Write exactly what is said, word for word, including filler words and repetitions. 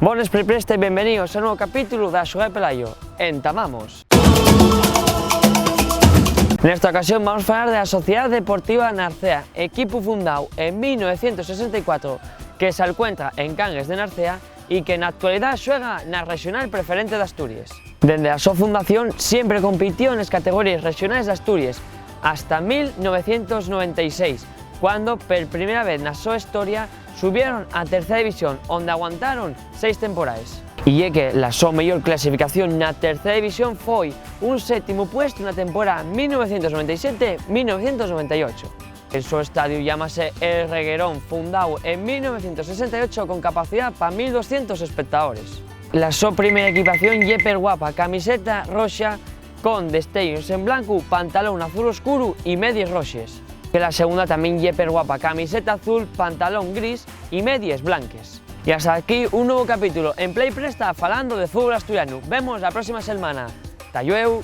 Bones, pripreste, bienveníos a un nuevu capítulo d'Axugar Pelayo. Entamamos. Nesta ocasión vamos falar de la Sociedad Deportiva Narcea, equipu fundao en mil novecientos sesenta y cuatro, que s'alcuentra en Cangues de Narcea y que na actualidá xuega na Rexonal Preferente d'Asturies. Dende la so fundación siempre compitió nes categoríes rexonales d'Asturies, hasta mil novecientos noventa y seis, cuando per primera vez na so historia subieron a Tercera División, onde aguantaron seis temporaes. Y ye que la so meyor clasificación na Tercera División foi un séptimu puestu na temporada mil novecientos noventa y siete mil novecientos noventa y ocho. El so estadiu llámase El Reguerón, fundao en mil novecientos sesenta y ocho con capacidá pa mil doscientos espectadores. La so primera equipación ye perguapa, camiseta roxa con destellos en blancu, pantalón azul oscuru y medies roxes. Que la segunda tamién ye perguapa, camiseta azul, pantalón gris y medies blanques. Y hasta aquí un nuevu capítulo en Play Presta falando de fútbol asturianu. Vemos la próxima selmana. Ta llueu.